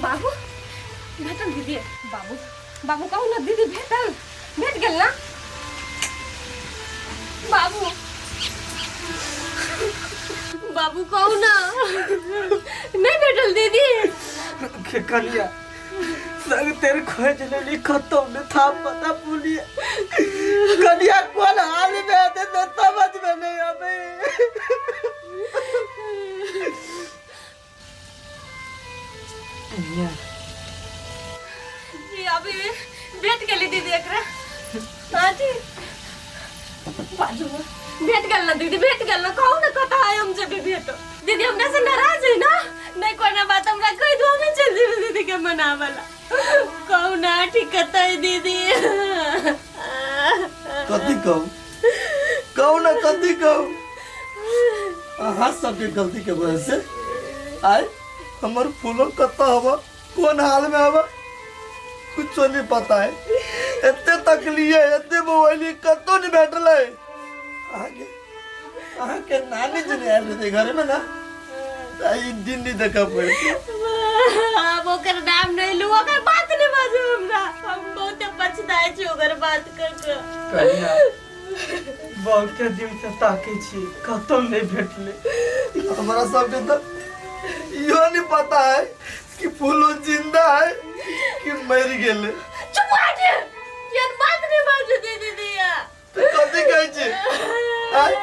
बाबू भेटल दीदी बाबू बाबू कहू ना दीदी भेटल भेट गेल ना बाबू बाबू कहू ना नहीं भेटल दीदी के कनिया संग तेरे खोज लेली खत्म ने था पता पुलिया कनिया कौन हाल में आते तो समझ में नहीं आवे जी अभी भेट गेली दीदी एकरा हाँ जी बाजू में भेट गेल ना दीदी भेट गेल ना कहू ना कतऽ है हम जेबी भेट दीदी हमरा से नाराज है ना नहीं कोई बात हमरा कह दो हमें चल जेबी दीदी के मनावला कहू ना ठीक कतऽ है दीदी कथी कहू कहू ना कथी कहू अहाँ सबके गलती के वजह से आय हमर फूलो कतऽ हवा कोन हाल में हवा कुछो नहीं पता है एते तकलिए एते मोबाइल कतौ नहीं भेटलै अहाँके अहाँके नानी जी नहीं आयल रहते घरे में ना तऽ ई दिन नहीं देखा पड़े आब ओकर नाम नहीं लू ओकर बात नहीं बाजू हमरा हम बहुत पछताए छी ओकर बात कर के कनिया बहुते दिन से ताकै छी कतौ नहि भेटलै हमारा सबके तो इहो नहीं पता है कि फूलो जिंदा है कि मर गेले चुप हो जा यार बात नहीं बाजू दीदी दिया तो कथी कहै छी आय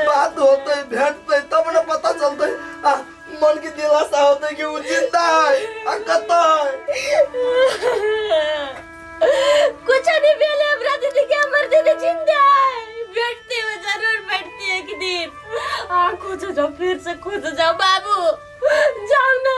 बात होते भेटते तब ना पता चलते आ मन के दिलासा होते कि वो जिंदा है आ कतऽ है कुछ नहीं भेले हमरा दीदी के हमर दीदी जिंदा है बैठते हुए जरूर बैठती है एक दिन आ खोजो जाओ फिर से खोजो जाओ बाबू जाओ ना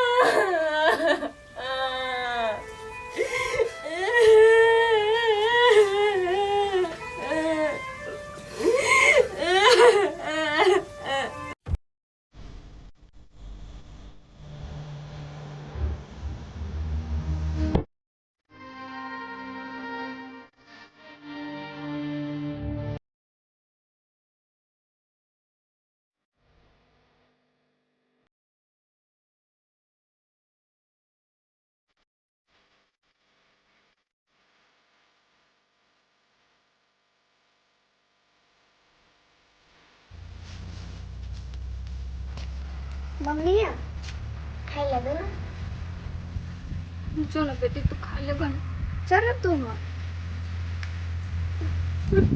मम्मी खाय ला दे ना। जो ना बेटी तू खा ले बन चल तू ना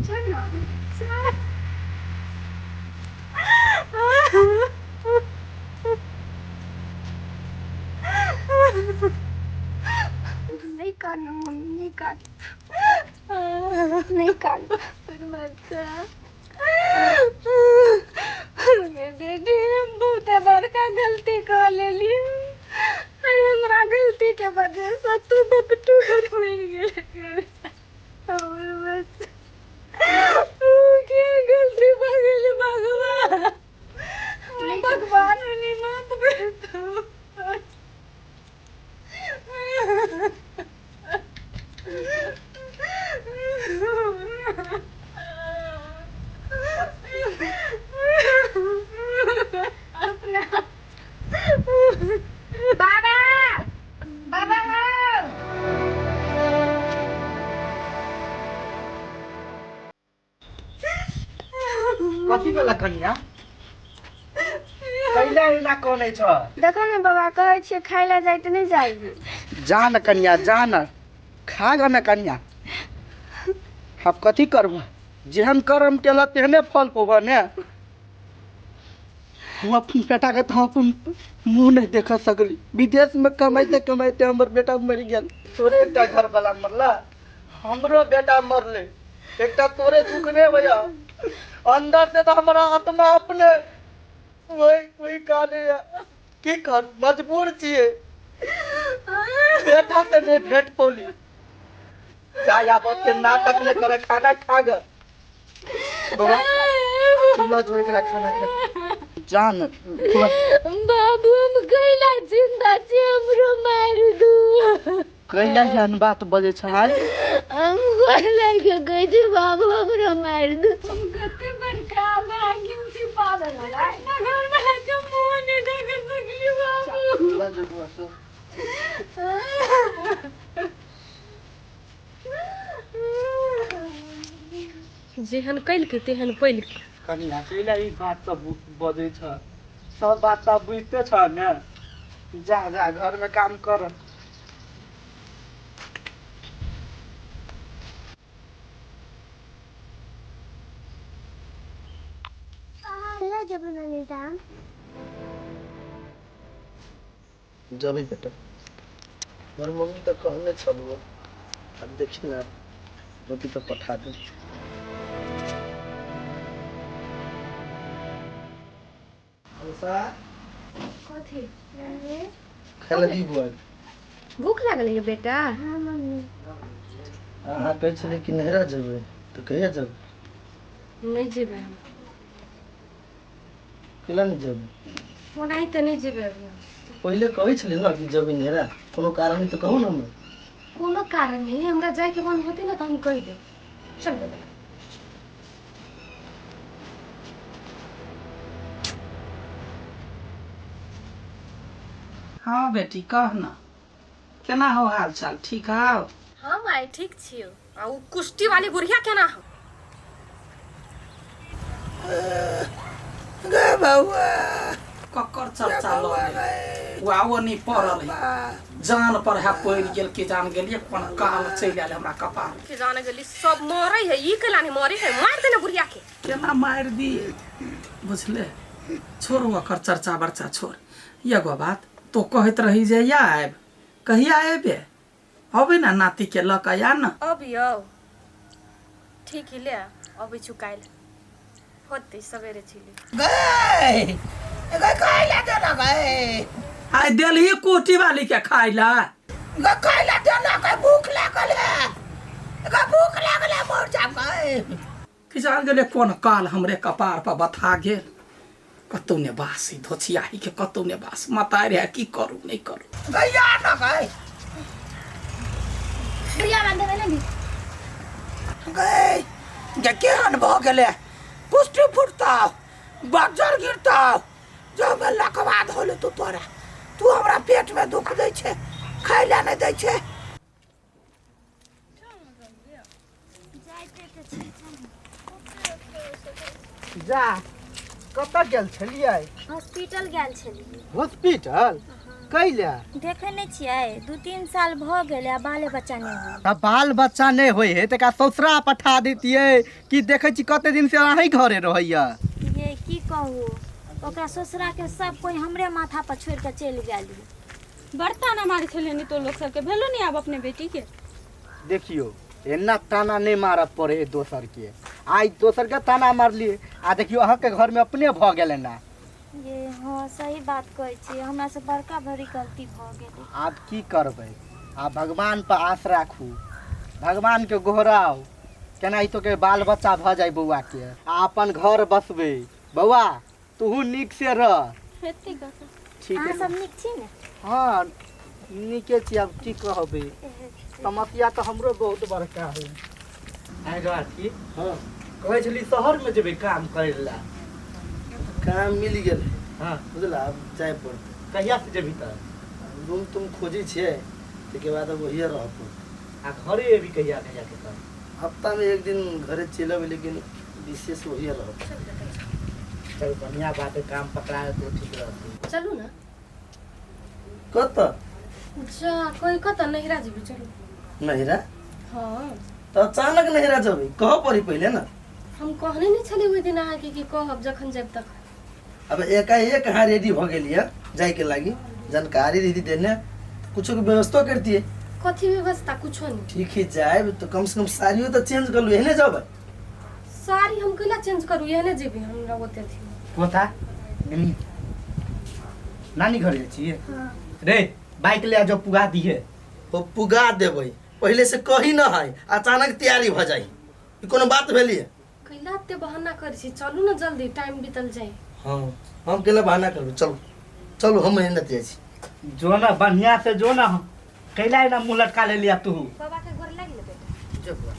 चल ना चल। नहीं कान मम्मी नहीं कान नहीं कान बच्चा बेटी हम बहुत बड़का गलती कर लेली अरे हमरा गलती के वजह से तू बपटू मर गेल हमर बच्चा के गलती भऽ गेल भगवान भगवान नहीं माफ कर दो। बाबा बाबा कथी भेला कनिया कैला एना कनै छ देखो ने बाबा कहै छियै खाय लए जाइ तऽ नहि जाइ जा न कनिया जा न खा ग न कनिया आब कथी करब जेहन कर्म केलह तेहने फल पेबह ने हम अपन बेटाके तऽ हम अपन मुँह नहि देख सकली विदेशमे कमाइते कमाइते हमर बेटा मरि गेल तोरे एकटा घरवला मरला हमरो बेटा मरले एकटा तोरे दुख नहि भैया अंदर से तऽ हमरा आत्मा अपने वही वही काने की कर मजबूर छियै बेटा से नहि भेट पौली जा आबत के नाटक नहि करे खाना खा ग बौआ चूल्हा जोड़ के खाना खा जान बाबू हम कैला जिंदा छी हमरो मारि दू कैला एहन बात बजै छै हम कैला के कहै छी बाबू हमरो मारि दू हम कते बड़का भाग्य छी पागल अपना घर में के मुंह नहीं देख सकली बाबू। जेहन कैलकै तेहन पैलकै। कनिया कैला ई बात सब बजै छ? सब बात तऽ बुझिते छ ने। जा जा घर में काम कर। कहिया जेबै नानी गाम? जबै बेटा, हमर मम्मी तऽ कहने छलू, आब देखी ने रोटी तऽ पठा दे। कथी खाय लए दी बुआ? भूख लागल है बेटा? हाँ मम्मी। अहाँ कहै छलियै कि नैहरा जेबै, तऽ कहिया जेबै? नहि जेबै हम। केला नहि जेबै? ओनाही तऽ नहि जेबै अभी हम। पहिले कहै छलियै ने कि जेबै नैहरा, कोनो कारण तऽ कहू ने हमरा। कोनो कारण नहीं, हमरा जायके मन होतै ने तऽ हम कहि देब। चल बेटा। हाँ बेटी, कह न, केना हो हाल चाल? ठीक हौ? हाँ माय, ठीक छियौ। आ उ कुश्ती वाली बुढ़िया केना हो? गे बौआ, ककर चर्चा लऽ गेल? ओ आओ नहीं पड़ल है, जान पर है पड़ि गेल। के जान गेलियै कोन काल चलि आयल हमरा कपार। के जाने गेली, सब मरे है, ई केला नहीं मरे है? मार देने बुढ़िया के। केना मारि दी बुझले? छोड़ ओकर चर्चा बर्चा छोड़। एगो बात तो कहैत रही जे या आयब, कहिया अयबे? अबै ने नाती के लऽ कऽ आ न। अबियौ, ठीक ही ले अबै छु, काल्हि होतै सवेरे छिली। गै गै, खाय दे ना गै। आइ देलही कोटी वाली के खाय ला? गै, खाय ला दे ना गै, भूख लागल है गै, भूख लागल है, मर जाब गै। कि जान गेलै कोन काल हमरे कपार पर बथा गेल। कतौ ने बास, ई धोछियाही के कतौ ने बास मतारि है। की करू नहि करू? गैया ना गै। बुढ़िया बांधे ने। गै गे, केहन भऽ गेलै? पुष्टि फुटतौ, बज्जर गिरतौ, जो हमे लकवा धोले तू। तोरा तू हमरा पेट में दुख दै छै, खाय लए नहि दै छै। जा, कतऽ गेल छलियै? हॉस्पिटल गेल छलियै। हॉस्पिटल कैला? देखै नहि छियै, 2-3 साल भऽ गेलै आ बाले बच्चा नहि होय। तऽ बाल बच्चा नहि होइ है तकरा ससुरा पठा दैतियै कि? देखै छी कते दिन से अहीं घरे रहैया। ये की कहू, ओकरा ससुरा के सब कोई हमरे माथा पर छोड़ि कऽ चलि गेल। बड़ ताना मारै छलै नि तो लोक सबके, भेलो नहीं आब अपने बेटी के। देखियौ, एना ताना नहि मारऽ पड़े है दोसर के। आइ दोसर के ताना मारलियै आ देखियौ अहाँके घरमे अपने भऽ गेलै ना। ये हँ, सही बात कहै छी, हमरा से बड़का भरी गलती भऽ गेलै। आब की करबै? आब भगवान पर आश राखू, भगवान के गोहराउ केनाहितो के बाल बच्चा भऽ जाय बौआ के आ अपन घर बसबै। बौआ, तूहू नीक से रह। हेतै काका। ठीक अहाँ है। सब नीक छी ने? हँ, नीके छी। आब की कहबै, समस्या तऽ हमरो बहुत बड़का है। आइ राखी। हाँ। कहै छली शहरमे जेबै काम करै लए। काम मिल गेल है। हाँ। बुझला, आब जाय पड़तै। कहिया से जेबही तऽ? रूम तुम खोजै छियै, ताहिके बाद अब वही रह पड़तै। आ घरे एबी कहिया कहिया के तऽ? हफ्ता में एक दिन घरे चलि अबै, लेकिन विशेष वही रह। चल, बढ़िया बात है, काम पकड़ा तो ठीक रहतै। चलू ने। कतऽ? जा कोई कतऽ, नैहरा जेबै, चलू। नैहरा? हाँ। तऽ अचानक नैहरा जेबै? कहऽ पड़ी पहिले ने। हम कहने नहि छलियै ओहि दिन अहाँके कि कहब जखन जायब तखन? अब एकाएक अहाँ रेडी भऽ गेलियै जायके लागी, जानकारी दीदी देने कुछो के व्यवस्था करतियै। कथी व्यवस्था? कुछो नहीं। ठीक है, जायब तऽ कम से कम साड़ियो तऽ चेंज कर लू, एहने जेबै? साड़ी हम कैला चेंज करू? एहने जेबै, हमरा ओते अथी नहि। पोता, एनी नानी घर जाइ छियै रे, बाइक ले आ जो, पुगा दिहे। ओ पुगा देबै, पहिले से कही न है, अचानक तैयारी भऽ जाइ, ई कोनो बात भेलियै? कैला एते बहाना करै छी? चलू ने जल्दी, टाइम बीतल जाय। हाँ, हम केला बहाना करबै? चलू चलू, हम मेहनत जाइ छी। जो ना, बढ़िया से जो ना। कैला एना मुँह लटका ले लिया तू? बाबा के गोर लागि ले बेटा। जो बुआ,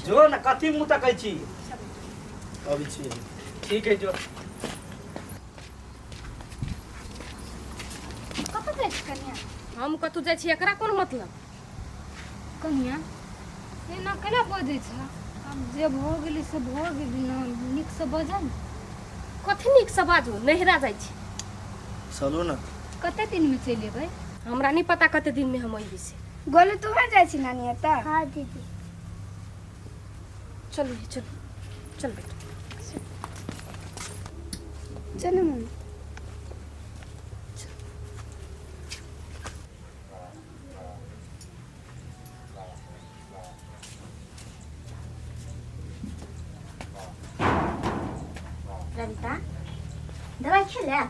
जो ना, कथी मुँह तकै छी? अबै छी। ठीक है, जो। जाइ छी कनिया? हम कतहु जाइ छी एकरा कोन मतलब? कनिया एना केना बजै छ? आब जे भऽ गेलै से भऽ गेलै ने, नीकसँ बजऽ ने। कथी नीकसँ बाजू? नैहरा जाइ छी। चलू ने। कते दिनमे चलि एबै? हमरा नहि पता कते दिनमे हम अयबै से। गोलू तू जाइ छी नानी एतऽ? हाँ दीदी। चलू चलू चल बेटा। चलू मम्मी। रविता दवाई खेले?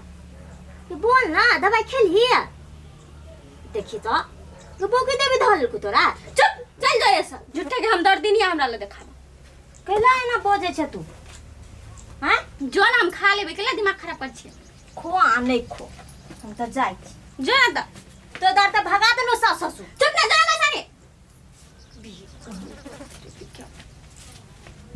ये बोल ना, दवाई खेलही? देखी तो ये बोके देबे धल को तोरा। चुप, चल जाए ऐसा झूठे के हमदर्दी नहीं हमरा ले देखा। कैला एना बजै छै तू? हाँ जो ना हम खा लेबै, केला दिमाग खराब कर छियै? खो आ नहीं खो, हम तो जाइ छी। जो ना तऽ।